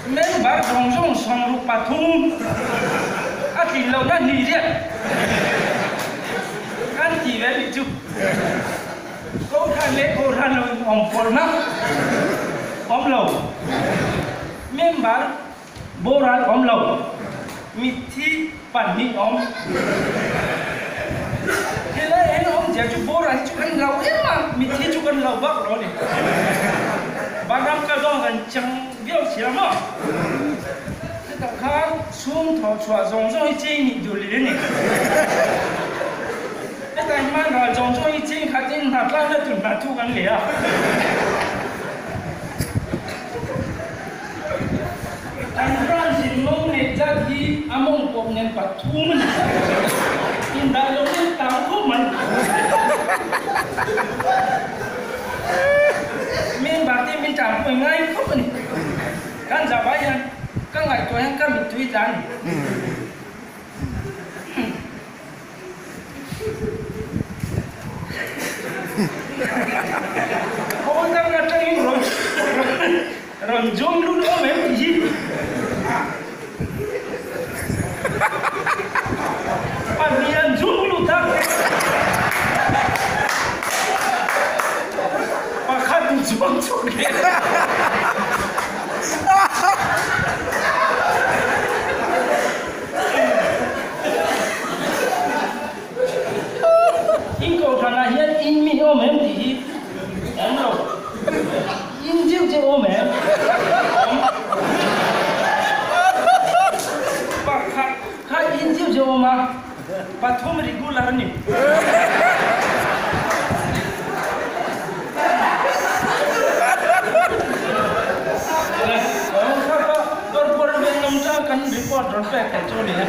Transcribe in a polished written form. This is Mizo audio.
Member zawng zawng 63 a tlin lohna hnih riat kan ti ve nih chu. Kohhran leh kohhran lo in awm pawlhna awm lo. Member boral awm lo. Mitthi pahnih awm. Helai ah hian awmzia chu boral hi chu kan lo em a, mitthi chu kan lo bak lo a ni. Vanram kal dawn kan chang viau si a maw? Chutah khan chhung thawh chhuah zawng zawng hi cheng nih duh leh a ni. Hetah hian ral zawng zawng hi cheng khatin hna tlanna tur hna thu kan leh a. Kan branch in mawng neih zat hi a mawng pawp nen pathum a ni. Indah lo in tang khawp mai. Member te min tang pawh i ngai khawp a ni. Kan zah ah hian ka ngaihtuah hian ka mittui tla a ni. Khawl dang atangin rawn rawn zawm lut awm em tih hi pahnih an zawm lut a, pakhat in zawm chhuak leh. In kohhranah hian in mi awm em tih hi awm lo. In deuh deuh awm em? Awm. Pakhat kha in deuh deuh awm a, pathum regular a ni. Kan report rawn pek theih chu a ni e.